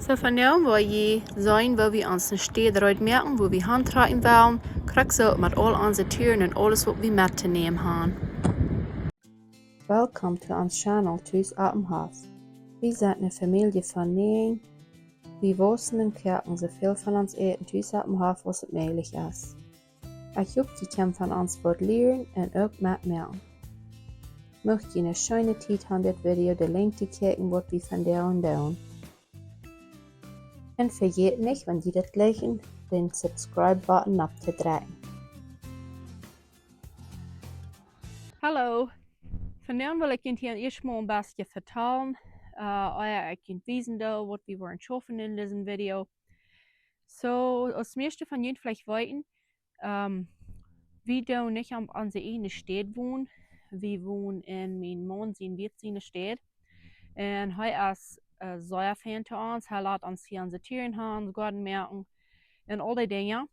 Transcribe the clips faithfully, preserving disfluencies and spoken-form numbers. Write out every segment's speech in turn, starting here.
So, vondoag woa jie seenen, woo wie onse Städ reed moaken, wua wie han trakjen wellen, krakjt soo met aul onse Tieren un aules, waut wie met to nämen han. Welkom to ons Channel Tus oppem Hoff. Wie sent eene Famielje von näajen. Wie wausen un koaken soo väl von ons Äten tus oppem Hoff aus et mäajlich es. Ekj hop, jie kjennen von ons waut lieren un uk metmoaken. Mucht jie eene scheene Tiet han, dit Video de Lenjd to kjikjen, waut wie vondoag doonen. Un vejät nich, wan jie daut jlikjen, dän Subscribe-Button opptodrekjen. Hallo. Vondoag well ekj junt hia ieescht mol een bät vetalen, äh, ea ekj junt wiesen doo, waut wie woaren schaufen en dise Video. So, aus mieeschte von junt veleicht weeten, ähm, wie doonen nich aun onse ieejne Städ wonen. Wie wonen en mien Maun sien Wieet siene Städ. Un hee es, äh, sea fein to ons. Hee lat ons hia onse Tieren han, Goaden moaken un aul dee Dinja.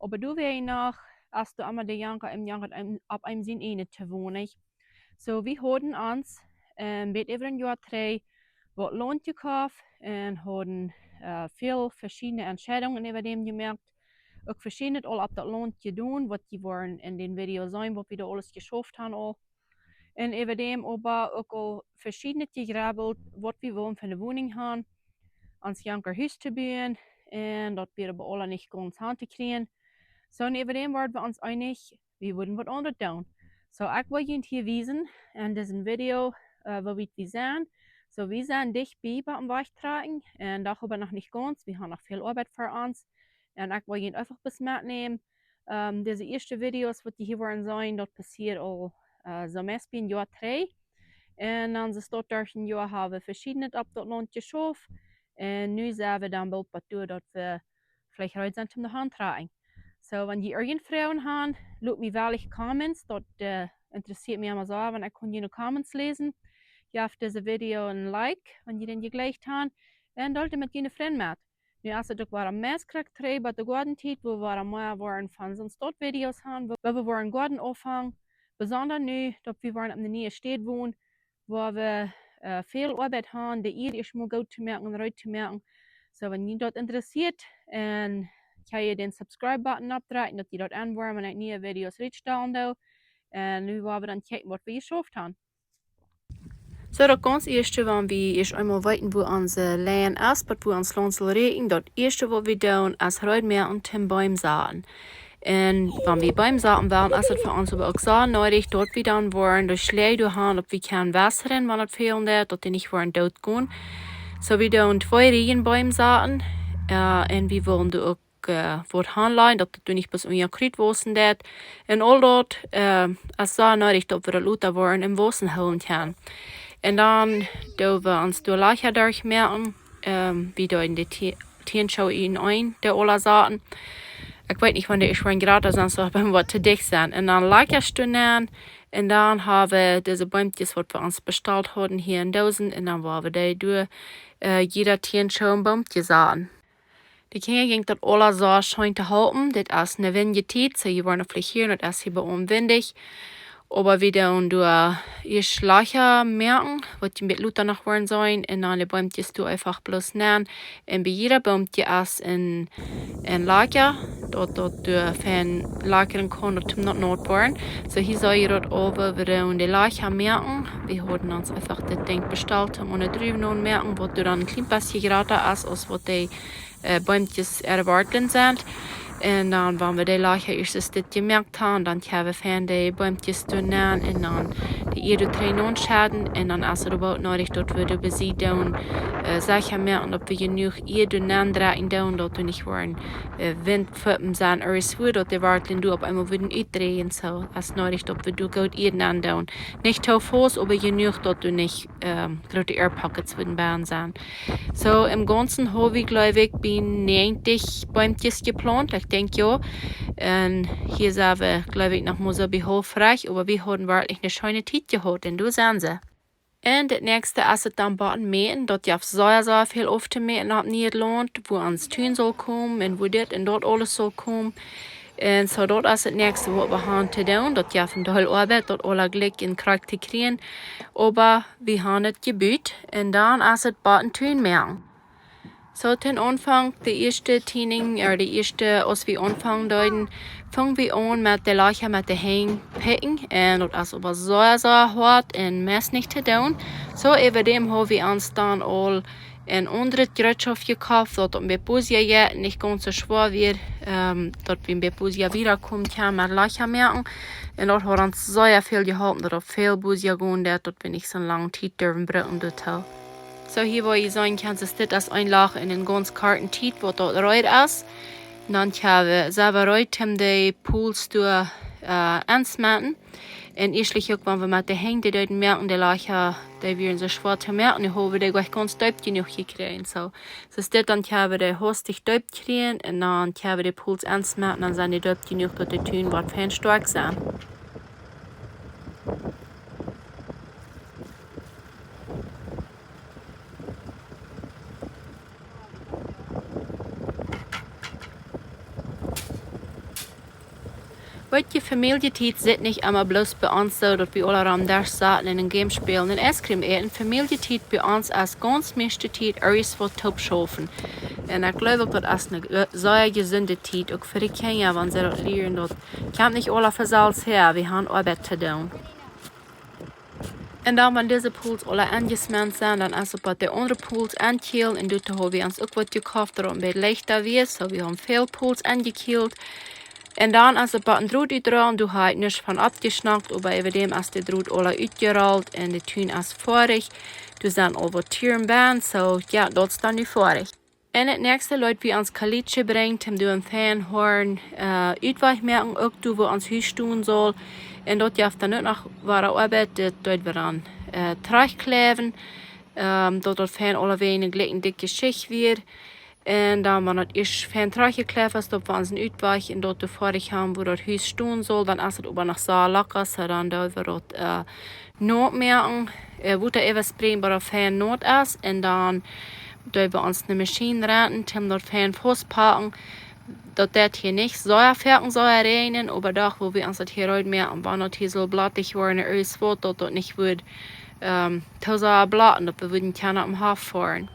Oba doa wia noch, aus doa emma de Janka, em Janka, em, opp eenem sien ieejnet to wonen. So, wie hauden ons, ähm, bät äwa een Joa trigj waut Launt jekoft un hauden, äh, väl veschiedne Entscheidungen äwa däm jemoakt. Uk veschiednet aul opp daut Launt jedonen, waut jie woaren en dän Video seenen, waut wie doa aules jeschauft han aul. Un äwa däm oba uk aul veschiednet jegrebbelt, waut wie wullen fa eene Woninj han. Ons Janka Hus to buen, un daut wia oba aula nich gaunz han to kjrieen. So, un äwa däm worden wie ons eenich, wie wudden waut aundret doonen. So, ekj well junt hia wiesen en dise Video, äh, woo wiet wie sent. So, wie sent dicht bie, bie aum Wajchtrakjen. Un doch oba noch nich gaunz. Wie han noch väl Oabeit ver ons. Un ekj well junt eefach bloos metnämen. Ähm, dise ieeschte Videos, waut jie hia woaren seenen, daut passieed aul, äh, soo meist bie een Joa trigj. Un dan es daut derch een Joa, ha wie veschiednet opp daut Launt jeschauft. Un nu sent wie dan boolt bat doa, daut wie veleicht reed sent om doa han to trakjen. So, wan jie irjent Froagen han, lot mie wellich Comments, daut, äh, interessieet mie emma soo, wan ekj kaun june Comments läsen. Jeft dise Video een Like, wan jie dän jejlikjt han, un deelt dän met june Frind met. Nu es et uk wada meist krakjt trigj bie de Goadentiet, wua wie wada mea woaren von soone Videos han, wua, wua wie woaren Goaden aunfangen, besonda nu, daut wie woaren opp eene niee Städ wonen, wua wie, äh, väl Oabeit han, de Ieed ieescht mol goot to moaken un reed to moaken. So, wan junt daut interessieet, un kjenn jie dän Subscribe-Button oppdrekjen, daut jie daut aunwoaren, wan ekj niee Videos rutstalen doo. Un nu woa wie dan kjikjen, waut wie jeschauft han. So, daut gaunz ieeschte, wan wie ieescht eemol weeten, wua onse Lien es, bat wua ons Launt saul rieekjen, daut ieeschte, waut wie doonen, es reed moaken toom Beem saten. Un wan wie Beem saten wellen, es et fa ons oba uk sea needich, daut wie dan woaren de Schläaj doa han, daut wie kjennen wässren, wan et fälen deit, daut dee nich woaren doot gonen. So, wie doonen twee Riejen Beem saten, äh, un wie wellen doa uk, äh, waut han lajen, daut daut doa nich bloos unja Krut wausen deit. Un aul daut, äh, es sea needich, daut wie daut lota woaren em Wausen hoolen kjennen. Un dan doo wie ons doa Lajcha derch moaken, ähm, wie doonen de Ti-, Tieenschoo en een, de aula saten. Ekj weet nich, wan dee ieescht woaren jrata sennen, soo, oba waut to dicht sent. Un dan Lajcha doa nenn. Un dan ha wie dise Beemkjes, waut wie ons bestalt hauden, hia en Doosen. Un dan woa wie dee doa, äh, jieda Tieenschoo een Beemkje saten. De Kjinja jinkj daut aula sea scheen to halpen. Dit es eene windje Tiet, so jie woaren veleicht hieren, daut es hia bie ons windich. Oba wie doonen doa ieescht Lajcha moaken, waut jie een bät lota noch woaren seenen, un dan de Beemkjes doa eefach bloos nenn. Un bie jieda Beemkje es een, een Lajcha, daut daut doa fein lajcharen kaun, daut toom nich naut woaren. So, hia see jie daut aul, woo wie doonen de Lajcha moaken. Wie hauden ons eefach dit Dinkj bestalt, om aune Druwen aunmoaken, waut doa dan een kjlien bät jrata es, aus waut de äh, Beemkjes äare Wartlen sent. Un dan, wan wie de Lajcha ieescht dit jemoakt han, dan kjenn wie fein de Beemkjes doa nenn un dan de Ieed trigj aunschedden. Un dan es et oba uk needich, daut wie doa bie Sied doonen, äh, secha moaken, daut wie jenuach Ieed doa nenn drekjen doonen, daut doa nich woaren, äh, Windfuppen sennen, ooda soo, daut de Wartlen doa opp eemol wudden utdräjen. So, es needich, daut wie doa goot Ieed nenn doonen. Nich too faust, oba jenuach, daut doa nich, ähm, groote Air Pockets wudden bie sennen. So, em Gaunzen ha wie, jleew ekj, bie näajentich Beemkjes jeplaunt, ekj denkj jo. Un hia sent wie, jleew ekj, noch mau soo bie haulf trigj, oba wie hauden werkjlich eene scheene Tiet jehaut, un doa sent see. Un daut näakjste es et dan bie daut Mäten, daut jeft sea, sea väl auftomäten opp Nieedlaunt, wua ons Tun saul komen un wua dit un daut aules saul komen. Un so, daut es et näakjste, waut wie han to doonen. Daut jeft een Deel Oabeit, daut aula jlikj un krakjt to kjrieen. Oba wie han et jebut un dan es et bie Tun moaken. Soo, toom Aunfank, de ieeschte Tieninj, ooda de ieeschte, aus wie aunfangen deeden, fungen wie aun met de Lajcha met de Henj pekjen. Un daut es oba sea, sea hoat un meist nich to doonen. Soo, äwa däm ha wie ons dan aul een aundret Jereetschoft jekoft, daut daut een bät bosja jeit, nich gaunz soo schwoa wia, ähm, daut wie een bät bosja wieda komen kjennen met Lajcha moaken. Un daut haft ons sea väl jeholpen, daut daut väl bosja gonen deed, daut wie nich soo lange Tiet durwen brucken doatoo. Soo, hia woa jie seenen kjennen, es dit aus een Lach en eene gaunz korte Tiet, waut daut reed es. Dan kjenn wie selfst reed, om de Poles doa, äh, auntoschmäten. Un ieeschtlich uk, wan wie met de Henj dee deeden moaken, de Lajcha, dee wieren soo schwoa to moaken, nu ha wie dee jlikj gaunz deep jenuach jekjräajen. Soo, soo es dit, dan kjenn wie dee hastich deep kjrieen un dan kjenn wie de Poles aunschmäten, dan sent dee deep jenuach, daut de Tun woat fein stoakj sennen. Weet jie, Familjetiet sitt nich emma bloos bie ons soo, daut wie aula aum Desch saten un een Game spälen un Ice Cream äten. Familjetiet bie ons es gaunz mieeschte Tiet irjentwaut toop schaufen. Un ekj jleew uk, daut es eene ge-, sea jesunde Tiet, uk fa de Kjinja, wan see daut lieren, daut kjemt nich aula von selfst häa, wie haben Oabeit to doonen. Un dan, wan dise Poles aula aunjeschmäten sent, dan es opp de aundre Poles aunkjielen. Un doatoo ha wie ons uk waut jekoft, daut daut een bät leichta wia. Soo, wie haben väl Poles aunkjielt. Un dan es opp een Drot utdroagen, doa ha ekj nuscht von aufjeschnackt, oba äwa däm es de Drot aula utjerollt un de Tun es foadich. Doa sent aul waut Tieren bie, soo, jo, daut es dan nu foadich. Un daut näakjste leet wie ons Kalicke brinjen, om doa een fein hoaden, äh, Utwajch moaken, uk doa, wua ons Hus stonen saul. Un daut jeft dan uk noch wada Oabeit, daut deed wie dan, äh, trigjkjleewen, ähm, daut daut fein aulawäajen eene jlikje dikje Schicht wia. Un dan, wan daut ieescht fein trigjjekjleeft es, daut wie ons een Utwajch un daut doa foadich haben, wua daut Hus stonen saul, dan es daut oba noch sea lock, soo dan doo wie daut, äh, naut moaken, äh, Wota äwaspreajen, bat daut fein naut es. Un dan doo wie ons eene Maschien renten, om daut fein faust to packen. Daut deit hia nich sea foaken sea räajnen, oba doch, wua wie ons daut hia rut moaken, wan daut hia soo blattich woat, es waut, daut daut nich woat, ähm, too sea blatten, daut wie wudden kjennen oppem Hoff foaren.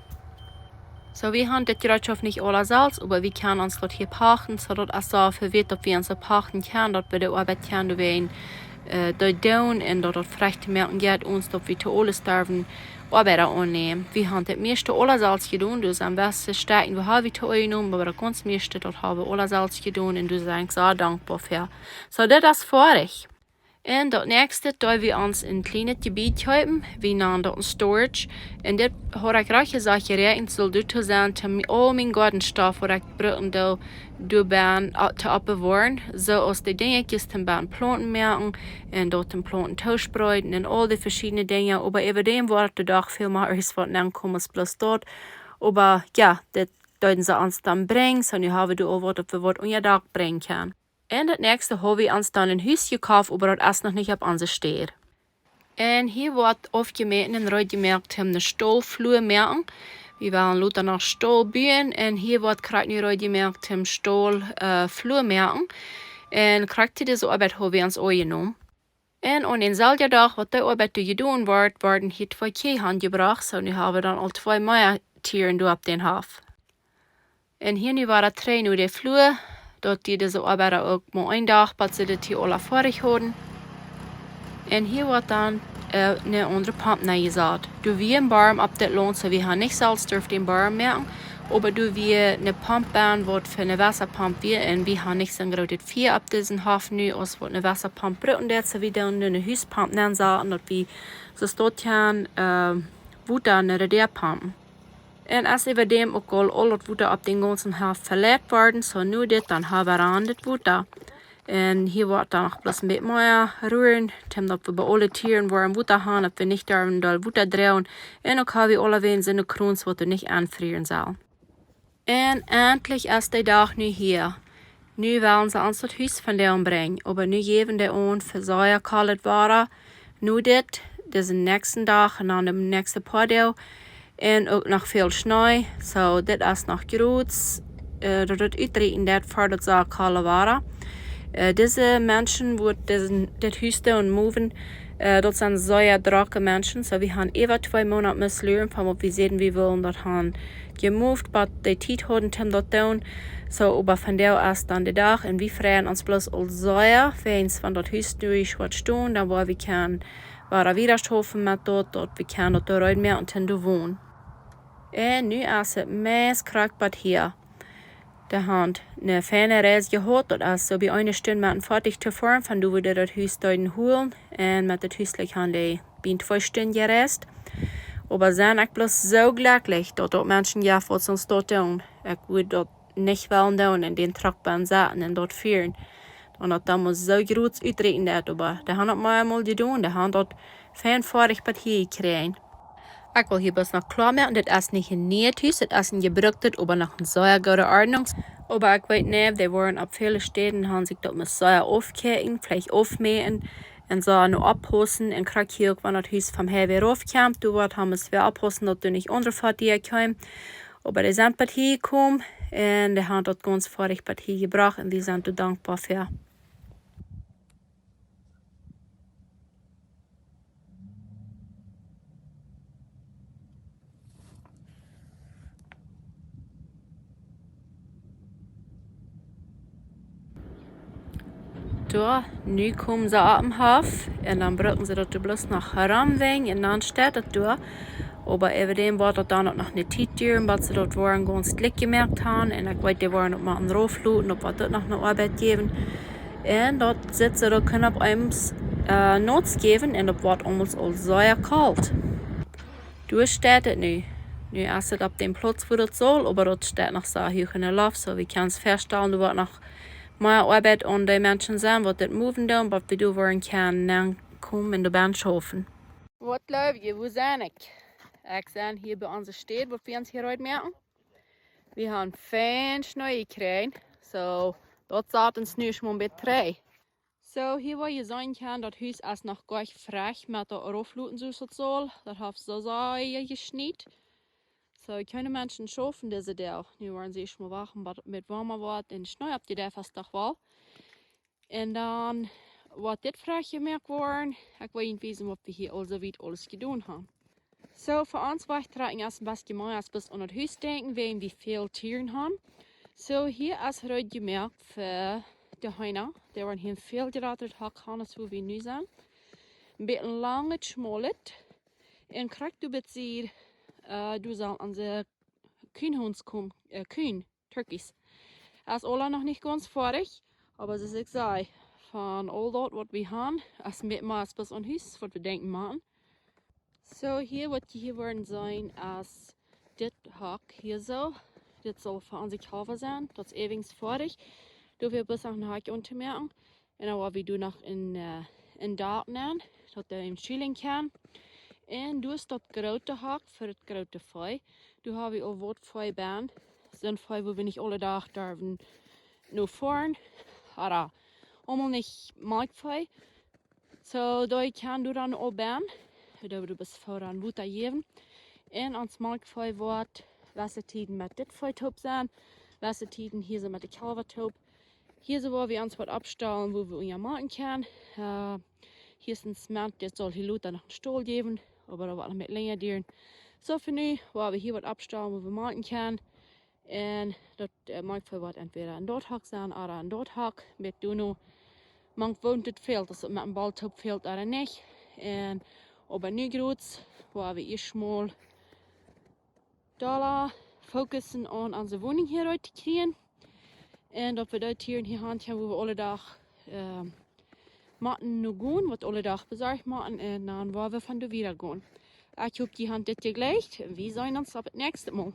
Soo, wie haben dit Jereetschoft nich aula selfst, oba wie kjennen ons daut hia pachten, soo daut es soo väl wieet, daut wie ons daut pachten kjennen, daut wie de Oabeit kjennen doawäajen, äh, daut doonen un daut daut foadich moaken jeit, ons daut wie to aules derwen Oabeida aunnämen. Wie haben daut mieeschte aula selfst jedonen, doa sent waut Stakjen, wua ha wie to aunjenomen, oba daut gaunz mieeschte, daut ha wie aula selfst jedonen un doa sie ekj sea dankboa fa. Soo, dit es foadich. Un daut näakjste, daut wie ons een kjlienet Jebied kjeepen, wie nanen daut een Storage. Un dit haud ekj rajcht jesajcht jeräakjent, saul doatoo sennen, om aul mien Goadenstoff, waut ekj brucken doo, doa bennen, äh, to oppbewoaren. Soo aus de Dinja, om bennen Plaunten moaken un daut de Plaunten toospreeden un aul de veschiedne Dinja. Oba äwa däm woat de Dach väl mea irjentwaut aunkomen aus bloos daut. Oba jo, dit deeden see ons dan brinjen, soo nu ha wie doa aul waut, daut wie waut unja Dak brinjen kjennen. Un daut näakjste ha wie ons dan een Hus jekoft, oba daut es noch nich opp onse Städ. Un hia woat aufjemäten un reed jemoakt, om de Staulflua moaken. Wie wellen lota noch Staul buen. Un hia woat krakjt nu reed jemoakt, om Staul, äh, Flua moaken. Un krakjt dise Oabeit ha wie ons aunjenomen. Un aun dän selwjen Dach, waut dee Oabeit doa jedonen wort, worden hia twee Kjieej hanjebracht. Soo, nu ha wie dan aul twee mea Tieren doa opp dän Hoff. Un hia nu wia daut dree nu de Flua, daut dee dise Oabeida uk mau een Dach, bat see dit hia aula foadich hauden. Un hia woat dan, äh, eene aundre Pomp nenjesat. Doa wia een Borm opp dit Launt, soo wie haben nich selfst durft dän Borm moaken, oba doa wia eene Pomp bennen, waut fa eene Wassapomp wia, un wie haben nich soon grootet Fia opp disen Hoff nu, aus waut eene Wassapomp brucken deed, soo wie doonen eene Huspomp nensaten, daut wie soo stoakj han, äh, Wota no de Däa pompen. Un es äwa däm uk aul aul daut Wota opp dän gaunzen Hoff veleit worden, soo nu dit, dan ha wie aun dit Wota. Un hia woat dan noch bloos een bät mea ruren, om daut wie bie aule Tieren woarm Wota haben, daut wie nich derwen doll Wota droagen. Un uk ha wie aulawäajen soone Krons, waut doa nich aunfrieren saul. Un entlich es de Dach nu hia. Nu wellen see ons daut Hus vondoag brinjen, oba nu jäwen dee aun fa sea kolt Wada. Nu dit, disen näakjsten Dach un dan de näakjste poa Doag. Un uk noch väl Schnee. Soo, dit es noch jrod, äh, daut daut utrieekjen deit fa daut sea kolt Wada. Äh, dise Menschen, waut disen, dit Hus doonen moven, Äh, daut sent sea drocke Menschen. So, wie han äwa twee Moonat must luren, von waut wie säden, wie wullen daut han jemoved, but dee Tiet hauden toom daut doonen. So, oba vondoag es dan de Dach un wie freien ons bloos aul sea, wäajens wan daut Hus doa es waut stonen, dan woa wie kjennen wada wieda schaufen met daut, daut wie kjennen daut doa reed moaken toom doa wonen. Un nu es et meist krakjt bat hia. Dee han ne feine Reis jehaut, daut es soo bie eene Stund met een Foatich to foaren, von doa wua dee daut Hus deeden holen, un met daut Hus jlikj han dee bie twee Stund jereist. Oba sie ekj bloos soo jlekjlich, daut daut Menschen jeft, waut see ons daut doonen. Ekj wudd daut nich wellen doonen, en dän Truck benen setten un daut fieren. Un daut dan mott soo groot utrieekjen daut, oba dee han daut mau eemol jedonen, dee han daut fein foadich bat hia jekjräajen. Ekj well hia bloos noch kloa moaken, dit es nich een nieet Hus, dit es een jebruktet, oba noch en sea goode Ordnunk. Oba ekj weet nich, dee woaren opp väle Städen han sikj daut must sea aufkjikjen, veleicht aufmäten, un soo nu oppaussen, un krakjt hia uk, wan daut Hus vom Highway rauf kjemt, doa woat han must wie oppaussen, daut doa nich aundre Foatieja kjeemen. Oba dee sent bat hia jekomen, un dee han daut gaunz foadich bat hia jebrocht, un wie sent doa dankboa fa. Doa, nu komen see opp dän Hoff un dan brucken see daut doa bloos noch romwenjen un dan steit daut doa. Oba äwa däm woat daut dan uk noch ne Tiet dieren, bat see daut woaren gaunz jlikj jemoakt han. Un ekj weet, dee woaren uk mau een Rof loten, oba woat daut noch ne Oabeit jäwen. Un daut sitt soo, daut kaun opp eemol, äh, Nots jäwen un daut woat aulemol aul sea kolt. Doa steit et nu. Nu es et opp däm Plauz, wua daut saul, oba daut steit noch soo huach enne Loft, soo wie kjennen ons väastalen, doa woat noch mea Oabeit aun dee Menschen sennen, waut dit moven doonen, bat wie doa woaren kjennen nenkomen un doa benen schaufen. Waut jleew jie, wua sie ekj? Ekj sie hia bie onse Städ, waut wie ons hia reed moaken. Wie han fein Schnee jekjräajen, soo daut sat ons nu schmock bie dree. Soo, hia woa jie seenen kjennen, daut Hus es noch goanich foadich met daut raufloten, soo aus daut saul. Daut haft soo sea jeschniet. Soo, kjeene Menschen schaufen dise Doag. Nu woaren see ieescht mol wachten, bat et wauma woat un Schnee opp de Däa fast doch woll. Un dan woat dit foadich jemoakt woaren. Ekj well junt wiesen, waut wie hia aul soo wiet aules jedonen han. Soo, fa ons wajchtrakjen es een bät mea aus bloos aun daut Hus denkjen, wäajen wie väl Tieren han. Soo, hia es reed jemoakt fa de Heena. Dee woaren hia een väl jratret Hock han aus wua wie nu sent. Een bät langet, schmolet. Un krakjt doa bie de Sied, äh, doa sellen onse Kuhnhohns komen, äh, Kuhn, turkeys. Es aula noch nich gaunz foadich, oba soo aus ekj säd, von aul daut, waut wie han, es met mea aus bloos aun Hus, waut wie denkjen motten. Soo, hia, waut jie hia woaren seenen, es dit Hock hia soo. Dit saul fa onse Kjalwa sennen. Daut es äwens foadich. Doa woa wie bloos noch een Hock aunmoaken. Un dan woa wie doa noch een, äh, een Dak nämen, daut dee em Schulen kjennen. Un doa es daut groote Hock fa daut groote Vee. Doa ha wie aul waut Vee bie. Soon Vee, wua wie nich aule Dach derwen no foaren. Oba aulemol nich Malkjvee. Soo, dee kjennen doa dan aul bie. Doa woa wie bloos Foda un Wota jäwen. Un ons Malkjvee woat wesse Tieden met dit Vee toop sennen, wesse Tieden hia soo met de Kjalwa toop. Hia soo woa wie ons waut oppstalen, wua wie unja moaken kjennen. Äh, hia es een Zement, dit saul hia lota noch een Staul jäwen, oba daut woat noch met lenja dieren. Soo, fa nu woa wie hia waut oppstalen, wua wie moaken kjennen. Un daut, äh, Malkjvee woat entwäda en daut Hock sennen, oda en daut Hock, met doano. Mank woont et väl, aus et met een Ball toop fält, oda nich. Un oba nu groots, woa wie ieescht mol doa fokussen aun onse Woninj hia rut to kjrieen. Un daut wie daut hia en de Haunt han, wua wie aule Dach, äh, motten no gonen, waut aule Dach besorcht motten, un dan woa wie von doa wieda gonen. Ekj hop, jie han dit jejlikjt, un wie seenen ons opp et näakjste Mol.